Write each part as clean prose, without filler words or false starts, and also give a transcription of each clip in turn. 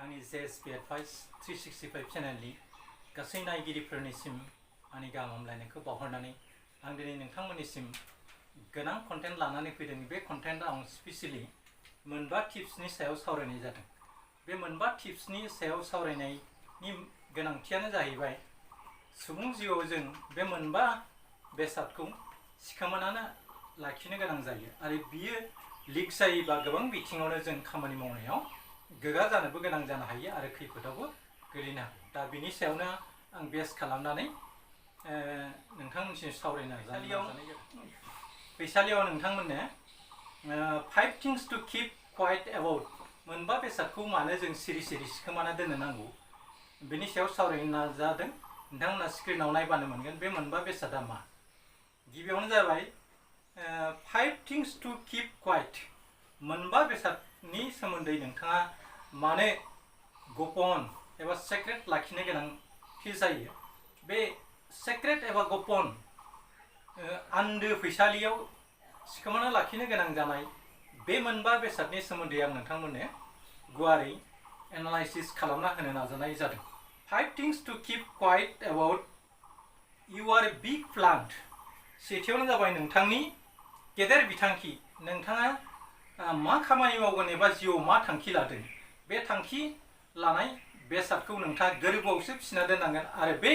आंनि JSP Advice 365 चेनेलनि गासै नायगिरिफोरनिसिम आंनि गाहाम हामलायनायखौ बावहरनानै आं दिनै नोंथांमोननिसिम गोनां कन्टेन्ट लानानै फैदों। बे कन्टेन्टआव आं स्पेसियली मोनबा टिप्सनि सायाव सावरायनाय जादों। बे मोनबा टिप्सनि सायाव सावरायनायनि गोनांथियानो जाहैबाय सुबुं जिउआव जों बे मोनबा बेसादखौ सिखोमानानै लाखिनो गोनां जायो आरो बियो लिक जायोबा गोबां बिथिङावनो जों खामानि मावनायाव गोगा जानोबो गोनां जानो हायो आरो खैफोदावबो गोलैनो हायो। दा बिनि सायावनो आं बेस खालामनानै नोंथांमोननिसिम सावरायनो फैसालियाव नोंथांमोननो 5 things to keep quiet about मोनबा बेसादखौ मानो जों सिरि सिरि सिखोमाना दोननो नांगौ बेनि सायाव सावरायनो नाजादों। नोंथांमोना स्क्रिनाव नायबानो मोनगोन बे मोनबा बेसादा मा। गिबियावनो जाबाय 5 things to keep quiet मोनबा बेसादनि सोमोन्दै नोंथाङा मानो गोपन एबा सेक्रेट लाखिनो गोनांथि जायो। बे सेक्रेट एबा गोपन आन्दो फैसालियाव सिखोमाना लाखिनो गोनां जानाय बे मोनबा बेसादनि सोमोन्दै आं नोंथांमोननो गुवारै एनालाइसिस खालामना होनो नाजानाय जादों। 5 things to keep quiet about your big plan। सेथियावनो जाबाय नोंथांनि गेदेर बिथांखि। नोंथाङा मा खामानि मावगोन एबा जिउआव मा थांखि लादों बे थांखि लानाय बेसादखौ नोंथाङा गोरबोआवसो फिसिना दोननांगोन आरो बे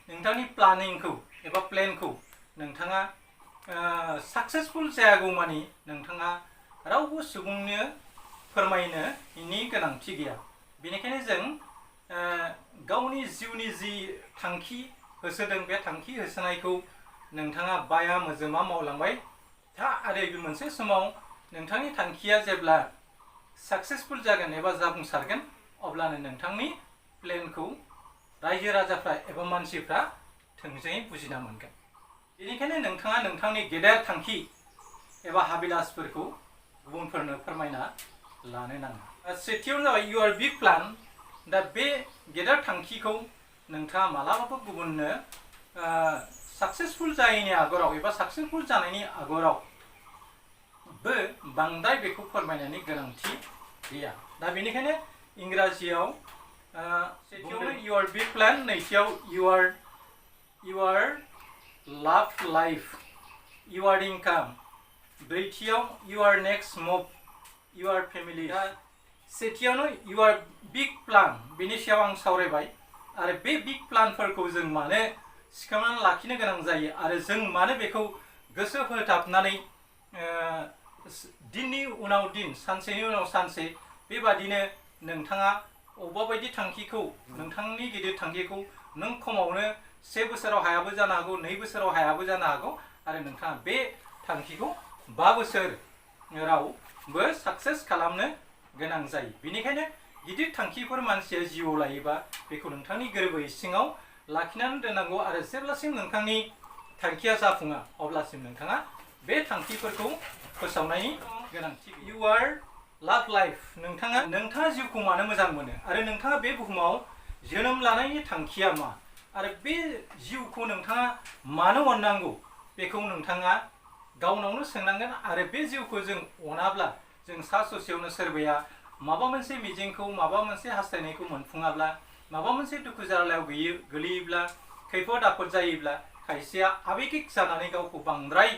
नोंथांनि प्लानिंखौ एबा प्लेनखौ नोंथाङा साक्सेसफुल जायागौमानि नोंथाङा रावबो सुबुंनो फोरमायनोनि गोनांथि गैया। बेनिखायनो जों गावनि जिउनि जि थांखि होसोदों बे थांखि होसोनायखौ नोंथाङा बाया मोजोमा मावलांबाय था आरो मोनसे समाव नोंथांनि थांखिया जेब्ला साक्सेसफुल जागोन एबा जाफुंसारगोन अब्लानो नोंथांनि प्लेनखौ रायजो राजाफ्रा एबा मानसिफ्रा थोंजोङै बुजिना मोनगोन। बेनिखायनो नोंथाङा नोंथांनि गेदेर थांखि एबा हाबिलासफोरखौ गुबुनफोरनो फोरमायना लानो नाङा। सेथियावनो जाबाय इउर बिग प्लान। दा बे गेदेर थांखिखौ नोंथाङा मालाबाबो गुबुननो साक्सेसफुल जायैनि आगोराव एबा साक्सेसफुल जानायनि आगोरावबो बांद्राय बेखौ फोरमायनायनि गोनांथि गैया। दा बेनिखायनो इंराजियाव सेथियावनो इउर बिग प्लान, नैथियाव your love life, your income, ब्रैथियाव your next move, your family. दा सेथियावनो इउर बिग प्लान बेनि सायाव आं सावरायबाय आरो बे बिग प्लानफोरखौ जों मानो सिखोमाना लाखिनो गोनां जायो आरो जों मानो बेखौ गोसो होथाबनानै दिननि उनाव दिन सानसेनि उनाव सानसे बेबादिनो नोंथाङा अबेबा बायदि थांखिखौ नोंथांनि गिदिर थांखिखौ नों खमावनो 1 बोसोराव हायाबो जानो हागौ, 2 बोसोराव हायाबो जानो हागौ आरो नोंथाङा बे थांखिखौ 5 बोसोरावबो साक्सेस खालामनो गोनां जायो। बेनिखायनो गिदिर थांखिफोर मानसिया जिउआव लायोबा बेखौ नोंथांनि गोरबो सिङाव लाखिनानै दोननांगौ आरो जेब्लासिम नोंथांनि थांखिया जाफुङा अब्लासिम नोंथाङा बे थांखिफोरखौ फोसावनायनि गोनांथि। इउर लाभ लाइफ। नोंथाङा जिउखौ मानो मोजां मोनो आरो नोंथाङा बे बुहुमाव जोनोम लानायनि थांखिया मा आरो बे जिउखौ नोंथाङा मानो अननांगौ बेखौ नोंथाङा गावनावनो सोंनांगोन। आरो बे जिउखौ जों अनाब्ला जों सा ससेयावनो सोरबाया माबा मोनसे मिजिंखौ माबा मोनसे हास्थायनायखौ मोनफुङाब्ला माबा मोनसे दुखु जारलायाव गोलैयोब्ला खैफोद आफोद जायोब्ला खायसेया आबेगिक जानानै गावखौ बांद्राय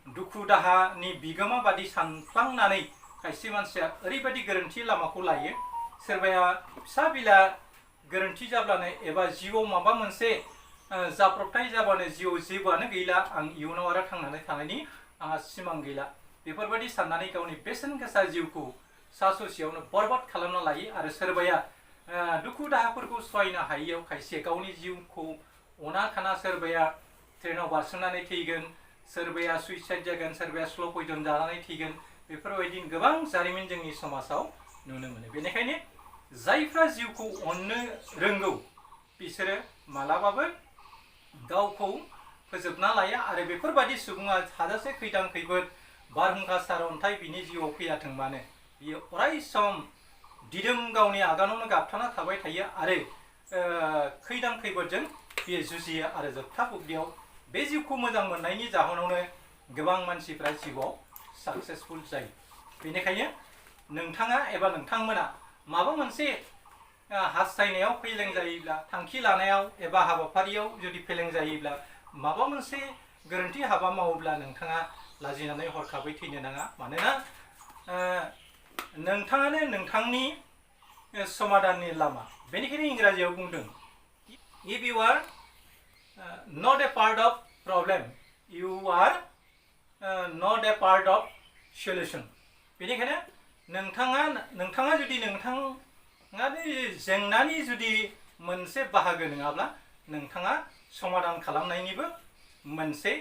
दुखु दाहानि बिगोमा बादि सानफ्लांनानै खायसे मानसिया ओरैबायदि गोरोन्थि लामाखौ लायो। सोरबाया फिसा बिला गोरोन्थि जाब्लानो एबा जिउआव माबा मोनसे जाब्रबथाय जाबानो जिउआव जेबोआनो गैला, आं इयुनाव आरो थांनानै थानायनि आंहा सिमां गैला बेफोरबायदि साननानै गावनि बेसेन गोसा जिउखौ सा ससेयावनो बरबाद खालामना लायो। आरो सोरबाया दुखु दाहाफोरखौ सहायनो हायियाव खायसे गावनि जिउखौ अना खाना सोरबाया ट्रेनाव बारसोमनानै थैगोन, सोरबाया सुइसाइड जागोन, सोरबाया स्ल' पयजन जानानै थैगोन। बेफोरबायदि गोबां जारिमिन जोंनि समाजाव नुनो मोनो। बेनिखायनो जायफ्रा जिउखौ अननो रोंगौ बिसोरो मालाबाबो गावखौ फोजोबना लाया आरो बेफोरबायदि सुबुङा हाजासे खैदां खैफोद बारहुंखा सारअन्थाइ बिनि जिउआव फैयाथों मानो बियो अराय सम दिदोम गावनि आगानावनो गाबथाना थाबाय थायो आरो खैदां खैफोदजों बियो जुजियो आरो जोबथा बुब्लियाव बे जिउखौ मोजां मोननायनि जाहोनावनो गोबां मानसिफ्रा जिउआव साक्सेसफुल जायो। बेनिखायनो नोंथाङा एबा नोंथांमोना माबा मोनसे हास्थायनायाव फेलें जायोब्ला थांखि लानायाव एबा हाबाफारियाव जुदि फेलें जायोब्ला माबा मोनसे गोरोन्थि हाबा मावोब्ला नोंथाङा लाजिनानै हरखाबै थैनो नाङा मानोना नोंथाङानो नोंथांनि समाधाननि लामा बेनिखायनो इंराजियाव बुंदों if you are not a part of problem you are not a part of solution बेनिखायनो नोंथाङा जुदि जेंनानि जुदि मोनसे बाहागो नङाब्ला नोंथाङा समाधान खालामनायनिबो मोनसे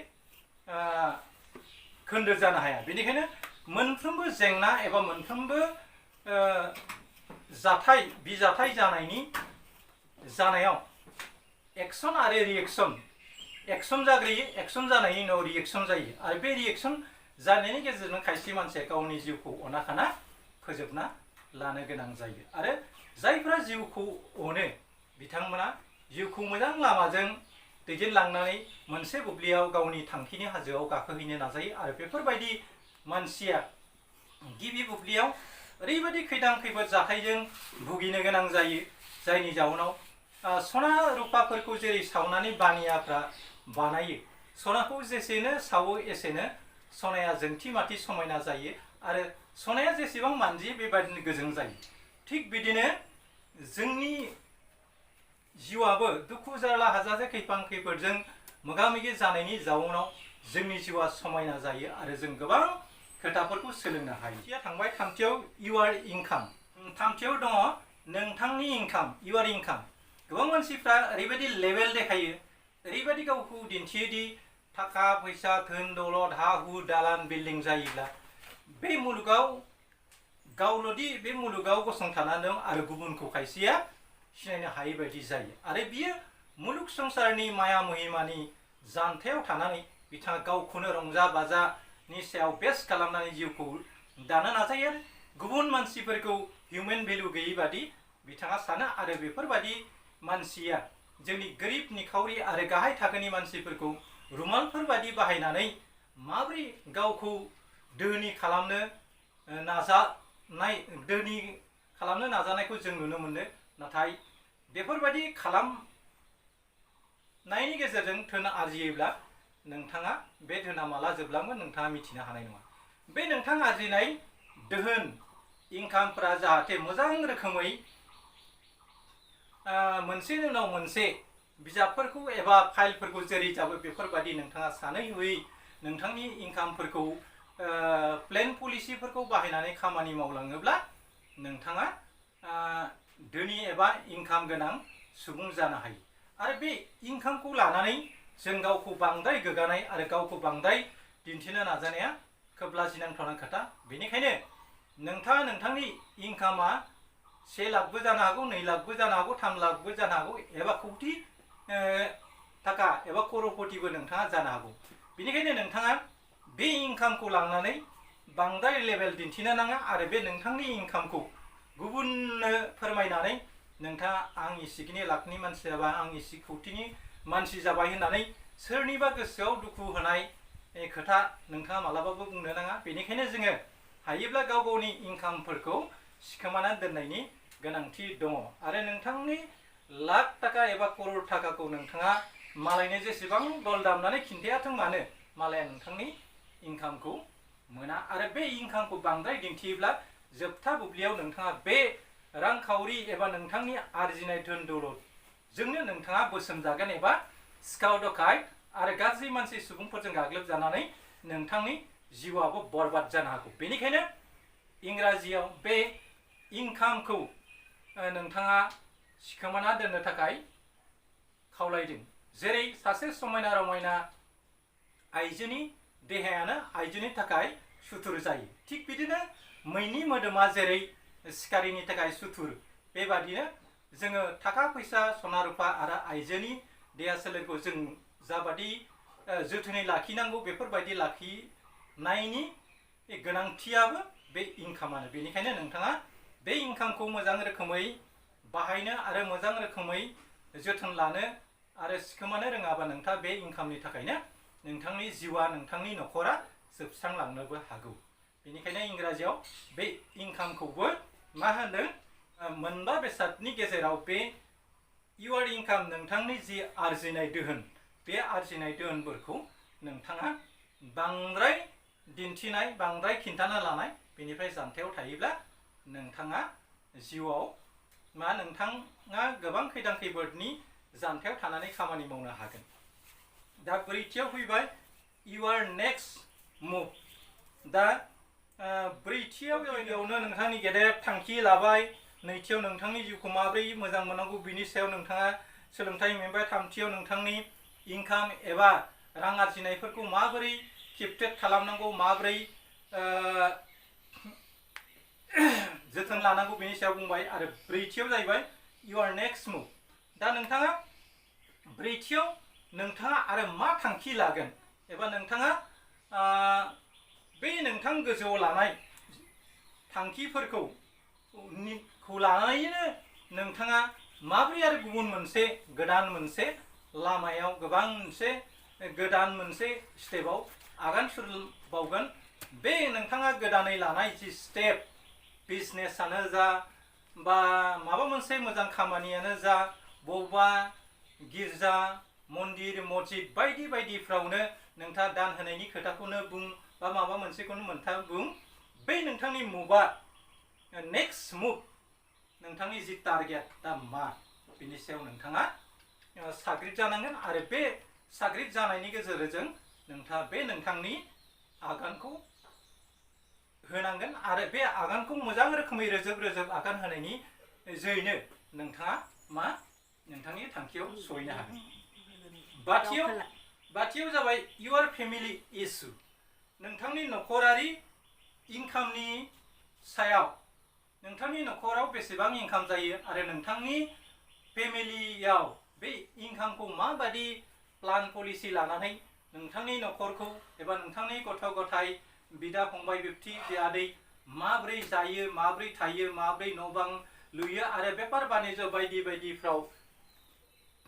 खोन्दो जानो हाया बेनिखायनो मोनफ्रोमबो जेंना एबा मोनफ्रोमबो बिजाथाय जानायाव एक्शन आरो एक्शन जाग्रोयो एक्शन जानायनि उनाव रिएक्शन जायो आरो बे रिएक्शन जानायनि गेजेरजों खायसे मानसिया गावनि जिउखौ अनाखाना फोजोबना लानो गोनां जायो आरो जायफोरा जिउखौ अनो बिथांमोना जिउखौ मोजां लामाजों दैदेनलांनानै मोनसे बुब्लियाव गावनि थांखिनि हाजोआव गाखोहैनो नाजायो आरो बेफोरबायदि मानसिया गिबि बुब्लियाव ओरैबायदि खैदां खैफोद जाथायजों भुगिनो गोनां जायो जायनि जाउनाव सना रुपाफोरखौ जेरै सावनानै बानियाफ्रा बानायो सनाखौ जेसेनो सावो एसेनो सनाया जोंथि माथि समायना जायो आरो सनाया जेसेबां मानजियो बेबायदिनो गोजों जायो थिग बिदिनो जोंनि जिउआबो दुखु जारला हाजासे खैफोदजों मोगा मोगि जानायनि जाउनाव जोंनि जिउआ समायना जायो आरो जों गोबां खोथाफोरखौ सोलोंनो हायो थांबाय थामथियाव इउआर इनकाम थामथियाव दङ नोंथांनि इनकाम इउआर इनकाम गोबां मानसिफ्रा ओरैबायदि लेभेल देखायो ओरैबायदि गावखौ दिन्थियो दि थाखा फैसा धोन दौलत हा हु दालान बिल्डिं जायोब्ला बे मुलुगाव गावल'दि बे मुलुगाव गसंथानानै दं आरो गुबुनखौ खायसेया सिनायनो हायै बायदि जायो आरो बियो मुलुग संसारनि माया महिमानि जानथायाव थानानै बिथाङा गावखौनो रंजा बाजानि सायाव बेस्ट खालामनानै जिउखौ दानो नाजायो आरो गुबुन मानसिफोरखौ हिउमेन भेलु गैयै बादि बिथाङा सानो आरो बेफोरबादि मानसिया जोंनि गोरिब निखावरि आरो गाहाय थाखोनि मानसिफोरखौ रुमालफोर बादि बाहायनानै माबोरै गावखौ दोहोनि खालामनो नाजानायखौ जों नुनो मोनो नाथाय बेफोरबादि खालामनायनि गेजेरजों धोन आरजियोब्ला नोंथाङा बे धोना माला जोबलांगोन नोंथाङा मिथिनो हानाय नङा बे नोंथां आरजिनाय दोहोन इनकामफोरा जाहाथे मोजां रोखोमै मोनसेनि उनाव मोनसे बिजाबफोरखौ एबा फाइलफोरखौ जेरै जाबो बेफोरबादि नोंथाङा सानै हयै नोंथांनि इनकामफोरखौ प्लेन पलिसिफोरखौ बाहायनानै खामानि मावलाङोब्ला नोंथाङा धोनि एबा इनकाम गोनां सुबुं जानो हायो आरो बे इनकामखौ लानानै जों गावखौ बांद्राय गोगानाय आरो गावखौ बांद्राय दिन्थिनो नाजानाया खोब लाजिनांथावना खोथा बेनिखायनो नोंथाङा नोंथांनि इनकामा 1 लाखबो जानो हागौ 2 लाखबो जानो हागौ 3 लाखबो जानो हागौ एबा कौटि थाखा एबा कर'रपतिबो नोंथाङा जानो हागौ बेनिखायनो नोंथाङा बे इनकामखौ लांनानै बांद्राय लेभेल दिन्थिनो नाङा आरो बे नोंथांनि इनकामखौ गुबुननो फोरमायनानै नोंथाङा आं इसिखिनि लाखनि मानसि जाबाय आं इसि कौटिनि मानसि जाबाय होननानै सोरनिबा गोसोआव दुखु होनाय खोथा नोंथाङा मालाबाबो बुंनो नाङा बेनिखायनो जोङो हायोब्ला गाव गावनि इनकामफोरखौ सिखोमानानै दोननायनि गोनांथि दङ आरो नोंथांनि लाख थाखा एबा करोड़ थाखाखौ नोंथाङा मालायनो जेसेबां दल दामनानै खिन्थायाथों मानो मालाया नोंथांनि इनकामखौ मोना आरो बे इनकामखौ बांद्राय दिन्थियोब्ला जोबथा बुब्लियाव नोंथाङा बे रांखावरि एबा नोंथांनि आरजिनाय धोन दौलतजोंनो नोंथाङा बोसोन जागोन एबा सिखाव दखायत आरो गाज्रि मानसि सुबुंफोरजों गाग्लोबजानानै नोंथांनि जिउआबो बरबाद जानो हागौ बेनिखायनो इंराजियाव बे इनकामखौ नोंथाङा सिखोमाना दोननो थाखाय खावलायदों जेरै सासे समायना रमायना आइजोनि देहायानो आइजोनि थाखाय सुथुर जायो थिग बिदिनो मैनि मोदोमा जेरै सिखारिनि थाखाय सुथुर बेबादिनो जोङो थाखा फैसा सना रुपा आरो आइजोनि देहा सोलेरखौ जों जाबादि जोथोनै लाखिनांगौ बेफोरबायदि लाखिनायनि गोनांथियाबो बे इनकामानो बेनिखायनो नोंथाङा बे इनकामखौ मोजां रोखोमै बाहायनो आरो मोजां रोखोमै जोथोन लानो आरो सिखोमानो रोङाबा नोंथाङा बे इनकामनि थाखायनो नोंथांनि जिउआ नोंथांनि नखरा जोबस्रांलांनोबो हागौ बेनिखायनो इंराजियाव बे इनकामखौबो मा होनदों मोनबा बेसादनि गेजेराव बे your income नोंथांनि जि आरजिनाय दोहोन बे आरजिनाय दोहोनफोरखौ नोंथाङा बांद्राय दिन्थिनाय बांद्राय खिन्थाना लानाय बेनिफ्राय जानथायाव थायोब्ला नोंथाङा जिउआव नोंथाङा गोबां खैदां खैफोदनि जानथायाव थानानै खामानि मावनो हागोन। दा ब्रैथियाव फैबाय your next move। दा ब्रैथियाव जायगायावनो नोंथांनि गेदेर थांखि लाबाय, नैथियाव नोंथांनि जिउखौ माबोरै मोजां मोननांगौ बिनि सायाव नोंथाङा सोलोंथाइ मोनबाय, थामथियाव नोंथांनि इनकाम एबा रां आरजिनायफोरखौ माबोरै केप्टेट खालामनांगौ, माबोरै जोथोन लानांगौ बेनि सायाव बुंबाय, आरो ब्रैथियाव जाहैबाय your next move। दा नोंथाङा ब्रैथियाव नोंथाङा आरो मा थांखि लागोन एबा नोंथाङा बे नोंथां गोजौआव लानाय थांखिफोरखौ लानानैनो नोंथाङा माबोरै आरो गुबुन मोनसे गोदान मोनसे लामायाव गोदान मोनसे स्टेपाव आगान सुरबावगोन। बे नोंथाङा गोदानै लानाय जि स्टेप, बिजनेसआनो जा बा माबा मोनसे मोजां खामानियानो जा, बबेबा गिर्जा मन्दिर मस्जिद बायदि बायदिफ्रावनो नोंथाङा दान होनायनि खोथाखौनो बुं बा माबा मोनसेखौनो बुं, बे नोंथांनि मुभआ नेक्स्ट मुभ नोंथांनि जि टारगेट दा मा बिनि सायाव नोंथाङा साग्रिद जानांगोन, आरो बे साग्रिद जानायनि गेजेरजों नोंथाङा बे नोंथांनि आगानखौ होनांगोन, आरो बे आगानखौ मोजां रोखोमै रोजोब रोजोब आगान होनायनि जोहैनो नोंथाङा नोंथांनि थांखियाव सहैनो हागोन। बाथियाव जाबाय your family issue। नोंथांनि नखरारि इनकामनि सायाव, नोंथांनि नखराव बेसेबां इनकाम जायो आरो नोंथांनि फेमिलियाव बे इनकामखौ माबादि प्लान पलिसि लानानै नोंथांनि नखरखौ एबा नोंथांनि गथ' गथाय बिदा फंबाय बिबथि बियादै माबोरै जायो, माबोरै थायो, माबोरै न' बां लुयो आरो बेफार बानिज्य बायदि बायदिफ्राव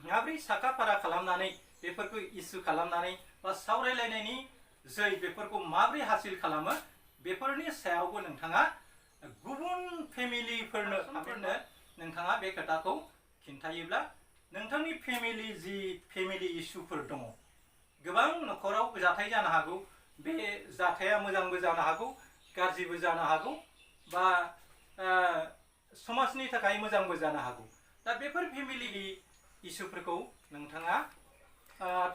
माबोरै साखा फारा खालामनानै बेफोरखौ इस्यु खालामनानै बा सावरायलायनायनि जै बेफोरखौ माबोरै हासिल खालामो, बेफोरनि सायावबो नोंथाङा गुबुन फेमिलिफोरनो नोंथाङा बे खोथाखौ खिन्थायोब्ला नोंथांनि फेमिलि इस्युफोर दङ, गोबां नखराव जाथाय जानो हागौ, बे जाथाया मोजांबो जानो हागौ गाज्रिबो जानो हागौ बा समाजनि थाखाय मोजांबो जानो हागौ। दा बेफोर फेमिलि इस्युफोरखौ नोंथाङा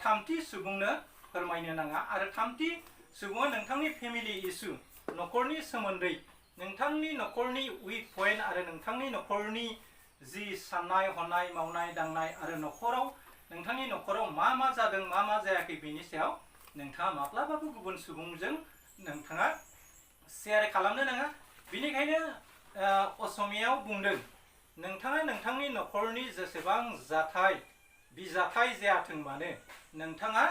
थामथि सुबुंनो फोरमायनो नाङा, आरो थामथि सुबुङा नोंथांनि फेमिलि इस्यु नखरनि सोमोन्दै, नोंथांनि नखरनि उइक पइन्ट आरो नोंथांनि नखरनि जि साननाय हनाय मावनाय दांनाय आरो नोंथांनि नखराव मा जादों मा जायाखै बेनि सायाव नोंथाङा माब्लाबाबो गुबुन सुबुंजों नोंथाङा शेयार खालामनो नाङा। बेनिखायनो असमियाव बुंदों, नोंथाङा नोंथांनि नखरनि जेसेबां बिजाथाय जायाथों मानो, नोंथाङा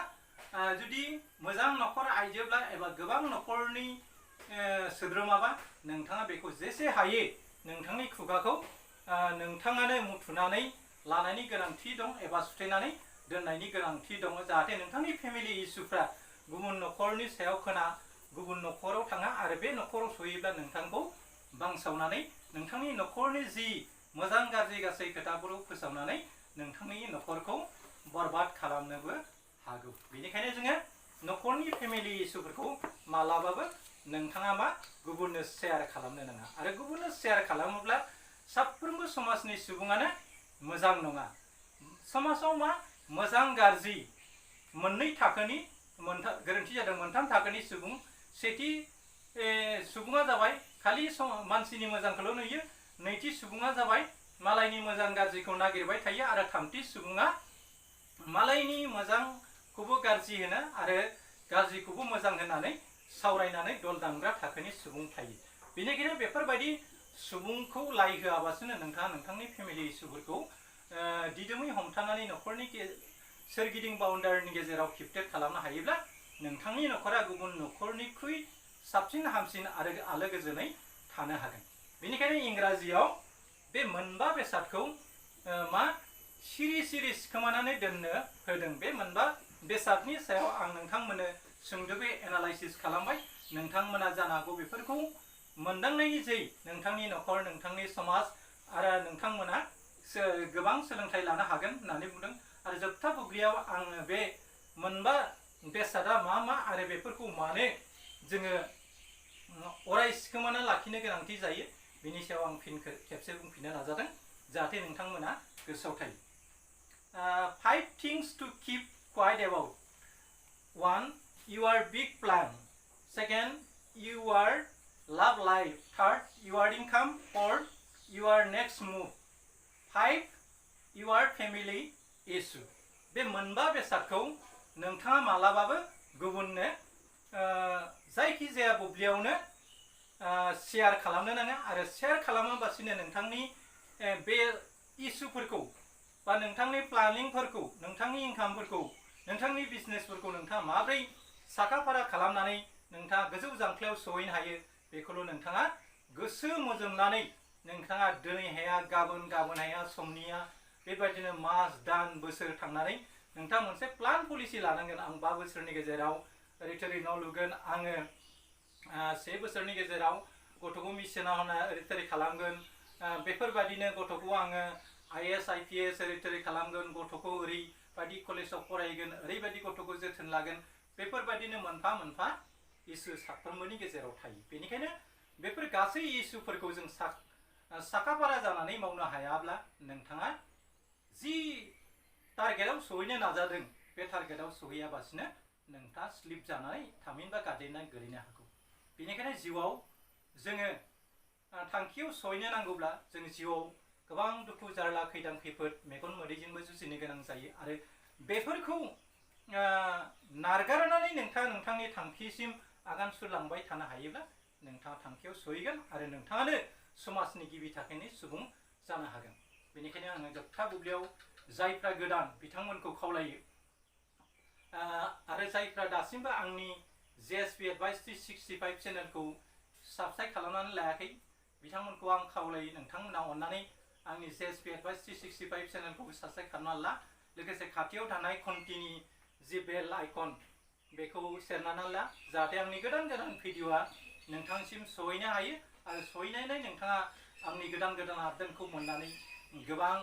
जुदि मोजां नखर आइजोब्ला एबा गोबां नखरनि सोद्रोमाबा नोंथाङा बेखौ जेसे हायो नोंथांनि खुगाखौ नोंथाङानो मुथुनानै लानायनि गोनांथि दं एबा सुथेनानै दोननायनि गोनांथि दङ, जाहाथे नोंथांनि फेमिलि इस्युफ्रा गुबुन नखरनि सायाव गुबुन नखराव थाङा, आरो बे नखराव सहैब्ला नोंथांखौ बांसावनानै नोंथांनि नखरनि जि मोजां गाज्रि गासै खोथाफोरखौ फोसावनानै नोंथांनि नखरखौ बरबाद खालामनोबो हागौ। बेनिखायनो जोङो नखरनि फेमिलि इस्युफोरखौ मालाबाबो नोंथाङा गुबुननो शेयार खालामनो नाङा, आरो गुबुननो शेयार खालामोब्ला साफ्रोमबो समाजनि सुबुङानो मोजां नङा। समाजाव मोजां गाज्रि मोननै थाखोनि, गोरोन्थि जादों, मोनथाम थाखोनि सुबुं। सेथि सुबुङा जाबाय खालि मानसिनि मोजांखौल' नुयो, नैथि सुबुङा जाबाय मालायनि मोजां गाज्रिखौ नागिरबाय थायो, आरो थामथि सुबुङा मालायनि मोजांखौबो गाज्रि होनो आरो गाज्रिखौबो मोजां होननानै सावरायनानै दल दामग्रा थाखोनि सुबुं थायो। बेनिखायनो बेफोरबायदि सुबुंखौ लाय होआबासिनो नोंथाङा नोंथांनि फेमिलि इस्युफोरखौ दिदोमै हमथानानै नखरनि सोरगिदिं बाउन्डारिनि गेजेराव केप्टेट खालामनो हायोब्ला नोंथांनि नखरा गुबुन नखरनिख्रुइ साबसिन हामसिन आरो आलो गोजोनै थानो हागोन। बेनिखायनो इंराजियाव बे मोनबा बेसादखौ सिरि सिखोमानानै दोननो होदों। बे मोनबा बेसादनि सायाव आं नोंथांमोननो सुंद'बै एनालाइसिस खालामबाय। नोंथांमोना जानो हागौ बेफोरखौ मोनदांनायनि जै नोंथांनि नखर, नोंथांनि समाज आरो नोंथांमोना गोबां सोलोंथाइ लानो हागोन होननानै बुंदों। आरो जोबथा बुब्लियाव आङो बे मोनबा बेसादा मा मा आरो बेफोरखौ मानो जोङो अराय सिखोमाना लाखिनो गोनांथि जायो बिनि सायाव आं फिन खेबसे बुंफिननो नाजादों जाहाथे नोंथांमोना गोसोआव थायो। 5 things to keep quiet about. 1. Your big plan. 2. Your love life. 3. Your income. 4. Your next move. 5. Your family issue. बे मोनबा बेसादखौ नोंथाङा मालाबाबो गुबुननो जायखि जाया बुब्लियावनो शेयार खालामनो नाङा आरो शेयार खालामाबासिनो नोंथांनि बे इस्युफोरखौ बा नोंथांनि प्लानिंफोरखौ, नोंथांनि इनकामफोरखौ, नोंथांनि बिजनेसफोरखौ नोंथाङा माबोरै साखाफारा खालामनानै नोंथाङा गोजौ जांख्लायाव सहैनो हायो बेखौल' नोंथाङा गोसो मोजोमनानै नोंथाङा दिनै हाया गाबोन हाया समनिया बेबायदिनो मास दान बोसोर थांनानै नोंथाङा मोनसे प्लान पलिसि लानांगोन। आं 5 बोसोरनि गेजेराव ओरै थोरै न' लुगोन, आङो 1 बोसोरनि गेजेराव गथ'खौ मिसनाव होना ओरै थोरै खालामगोन, बेफोरबायदिनो गथ'खौ आङो IAS IPS ओरै थोरै खालामगोन, गथ'खौ ओरैबायदि कलेजाव फरायगोन, ओरैबायदि गथ'खौ जोथोन लागोन, बेफोरबायदिनो मोनफा मोनफा इस्यु साफ्रोमबोनि गेजेराव थायो। बेनिखायनो बेफोर गासै इस्युफोरखौ जों साखाफारा जानानै मावनो हायाब्ला नोंथाङा जि टारगेटआव सहैनो नाजादों बे टारगेटआव सहैयाबासिनो नोंथाङा स्लिप जानानै थामहिनबा गादेरनानै गोलैनो हागौ। बेनिखायनो जिउआव जोङो थांखियाव सहैनो नांगौब्ला जों जिउआव गोबां दुखु जारला खैदां खैफोद मेगन मोदैजोंबो जुजिनो गोनां जायो आरो बेफोरखौ नारगारनानै नोंथाङा नोंथांनि थांखिसिम आगान सुरलांबाय थानो हायोब्ला नोंथाङा थांखियाव सहैगोन आरो नोंथाङानो समाजनि गिबि थाखोनि सुबुं जानो हागोन। बेनिखायनो आङो जोबथा बुब्लियाव जायफ्रा गोदान बिथांमोनखौ खावलायो आरो जायफ्रा दासिमबो आंनि JSP Advice 365 चेनेलखौ साबस्क्राइब खालामनानै लायाखै बिथांमोनखौ आं खावलायो नोंथांमोना अननानै आंनि JSP Advice 365 चेनेलखौ साबस्क्राइब खालामनानै ला, लोगोसे खाथियाव थानाय घन्टिनि जि बेल आइकन बेखौ सेरनानै ला जाहाथे आंनि गोदान गोदान भिडिअआ नोंथांसिम सहैनो हायो आरो सहैनानै नोंथाङा आंनि गोदान गोदान आपडेटखौ मोननानै गोबां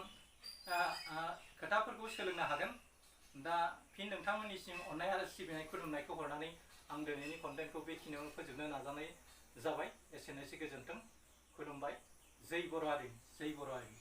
खोथाफोरखौ सोलोंनो हागोन। दा फिन नोंथांमोननिसिम अननाय आरो सिबिनाय खुलुमनायखौ हरनानै आं दिनैनि कन्टेन्टखौ बेखिनियावनो फोजोबनो नाजानाय जाबाय। एसेनोसै, गोजोन्थों, खुलुमबाय। जै बर' हारि, जै बर' हारि।